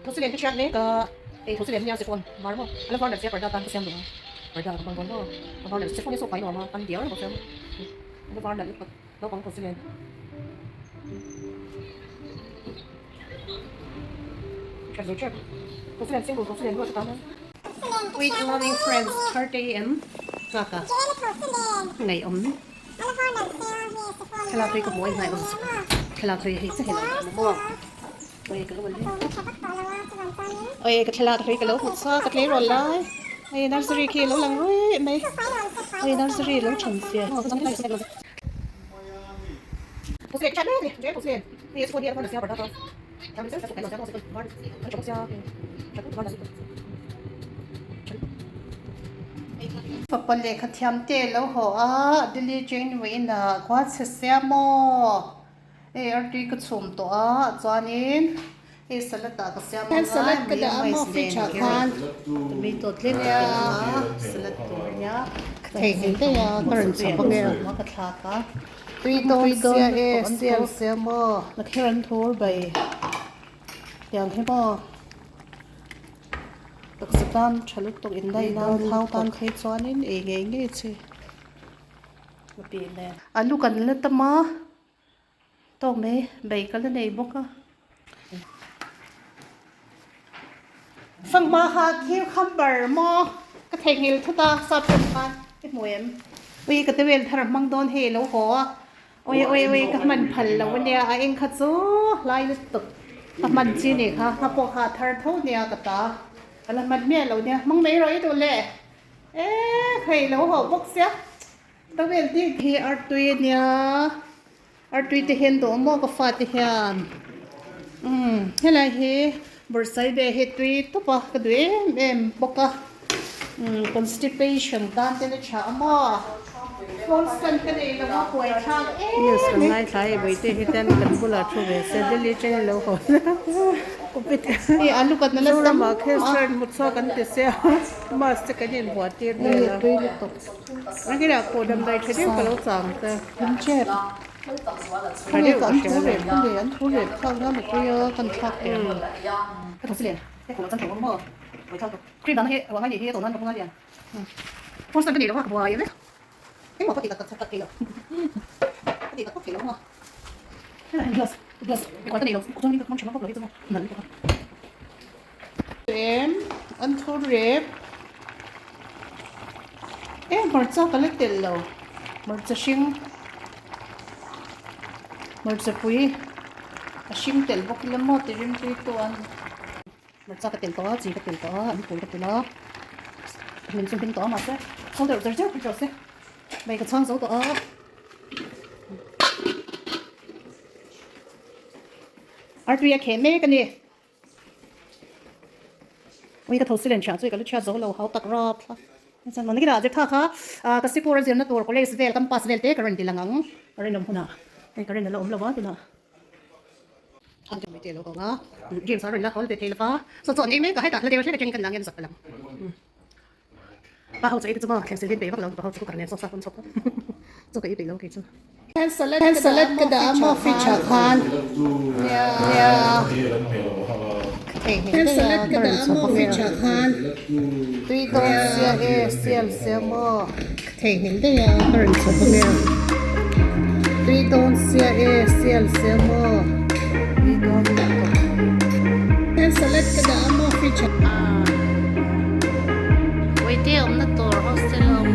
Thosilen te hriat mek a, hei thosilen hian chiffon var maw a la var nalh sia parda tan ka siam duh a, parda ka hmang dawn maw a var nalh chiffon hi saw fai nuam a an diar bawk sia a la var nalh lutuk naupang thosilen. Hriat ve tep thosilen single thosilen ruat atan hian. With loving friends 30am nghak a ngaihawm. Thlalak hi ka hmuh a inhnaih awm thlalak hi hei chiah hi a lo awm a maw oi ka lo oi ka thlalak hi ka lo hmu chhuak ka tleirawl lai hei nursery khi a lo lang ruih mai oi nursery lo than zia Fapa lehkha thiam te a lo haw a, Delhi Trainway inah khua chhe sia maw? Hei artui ka chhum tawh a, chuanin hei salad ah ka siam anga mayonnaise nen tomato tlem ka telh a, salad tur a nia, ka theihnghilh daih a, ka rawn chhawp ange ka thlak a. Tui dawn sia e, sial sia maw? La kher an thur bai tiang hi maw? Taksa tan tha lutuk indaih nan thau tan phei chuanin ei ngei ngei chi alu kan la tam a tawk mai bai ka la nei bawk a. Fanghma kha cucumber maw ka theihnghilh thut a sap hran khan i hmu em? Ui ka tewel thar a hmang dawn hei a lo haw a ui ui ui ka hman phal lo ania a eng kha chu hlai lutuk ka hman chi nih kha kha pawh kha a thar tho nia ka ta ka la hman miah lo nia hmang mai rawh i duh le e hei lo haw bawk sia towel te hi artui ania. Artui te hian dawh maw ka fate hian umm helai hi bawrhsaibe hi tui tawp a ka duh em em bawk a umm constipation tan te na tha a maw phone stand ka nei lo a huai thlak em News kan ngaithla e Vaite hi ten kan bulah thu ve se Delhi atangin lo haw Hei alu kan la tam Zoramah khian shirt hmu chhuak an ti sia mask te kan inbuah tir vel a tui lutuk. Nakina pawh damdawi tha deuh ka lo chang ta. An chep. Tha deuh ka hria lo. An thu rep thlak na mipui a kan thlak teh ang. Ka thawk si len. He kawh chan tho awm maw. Buai thlak tawh. Cream dang hi ruah ngai nih hi a tawh nan ka hmang a lian. Phone stand ka nei lo a ka buai vek. Engmah ka tih tak tak thei lo. Ka tih tak tak thei lo maw. Helai glass glass ka nei lo. Chuan ka hmang tha vak lo hi chu maw. Nalh lutuk a. Em an thu rep e hmarcha ka la telh lo hmarcha hring hmarcha pui a hring telh bawk ila maw ti rimtui chuan Hmarcha ka telh tawh a chi ka telh tawh a an pui ka telh a hmin chu hmin tawh a mahse chhang deuh zer zer phei tawh se hmei ka chhang zo tawh a. Artui a kheh mek a ni. Ui ka tho silen chhiah chu ka lu chhiat zo lo hau tak rap thla chuan maw nikina zirtha kha ah ka sikul a zirna tur college vel campus vel te ka rawn ti lang ang ka rinawm hunah hei ka rin a la awm lo a tunah te lo awm a James a rawn la hawl ve thei lova saw chaw an ei mek a hetah hla deuh hlek atangin kan lang hian zak ka lang pa ho chu ei te chu maw thleng silhin peih vak lo pa ho chu cooker nen saw sa pawn chhawp chaw ka ei peih lo kei chu. Salad ka dah a maw fridge ah khan nia salad ka dah a maw fridge ah khan tui dawn sia e sial sia maw ka theihnghilh daih a ka rawn chhawp ange tui dawn sia e sial sia maw tui dawn lutuk salad ka dah a maw fridge ah. Vaite awmna tur hostel a awm.